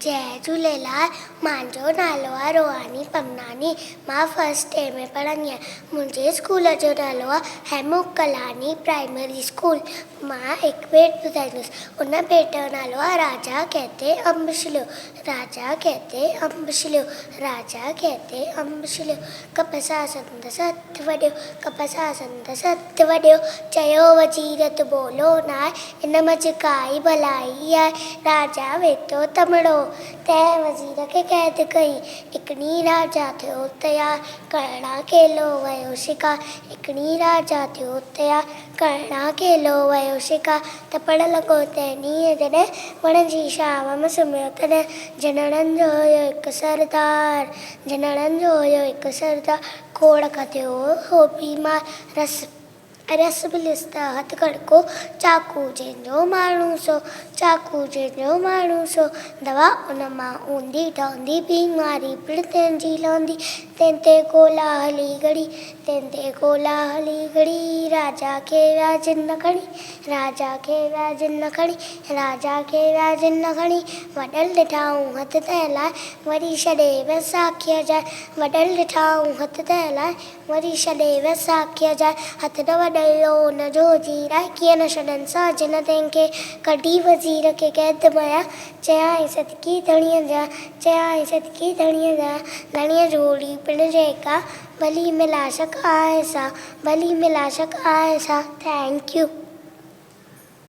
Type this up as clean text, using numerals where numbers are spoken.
جئي جهوليلال مانجو نالو آ روهاني پمناني مان فرسٽ اي ۾ پڙهندي آهيان منهنجي اسڪول جو نالو آ هيمو ڪلاڻي پرائمري اسڪول مان هڪ ڀيٽ ٻڌائيندس ان ڀيٽ جو نالو آ راجا ڪهتي انب ڇليو راجا ڪهتي انب ڇليو راجا ڪهتي انب ڇليو ڪپ سان سندس هٿ وڍيو ڪپ سان سندس هٿ وڍيو چيو وزير ته ٻولو ناهي ان منجهه ڪائي ڀلائي آهي راجا ويٺو تنبڙو تنهن وزير کي قيد ڪئي هڪ ڏينهن راجا ٿيو تيار ڪرڻا ڪيلو ويو شڪار هڪ ڏينهن راجا ٿيو تيار ڪرڻا ڪيلو ويو شڪار تپڻ لڳو تنهن ڏينهن جڏهن وڻ جي ڇانو ۾ سمهيو تڏهن جنڙن جو هيو هڪ سردار جنڙن جو هيو هڪ سردار کوڙ کان ٿيو هو بيمار رس رس مليس ته هٿ کڙڪو چاقو جنهن جو ماڻهو سو چاقو جنهن جو ماڻهو سو دوا ان مان اونڌي ٺهندي بيماري پڻ تنهن جي لهندي تنهن تي گولا هلي گهڙي تنهن تي گولا هلي گهڙي راجا کي ويا جن کڻي راجا کي ويا جن کڻي راجا کي ويا جن کڻي وڏل ڏٺائون هٿ تنهن لاء وري ڇڏي ويا ساکيء جاء وڏل ڏٺائون هٿ تنهن لاء وري ڇڏي ويا ساکيء جاء هٿ نه وڏل ان جو جيرائي ڪيئن نه ڇڏن سا جن تنهن کي ڪڍي وزير کي قيد ميان چيائين صدقي ڌڻيء جا چيائين صدقي ڌڻيء جا ڌڻيء جوڙي پڻ جيڪا ڀلي ملاشڪ آهي سا ڀلي ملاشڪ آهي سا thank you.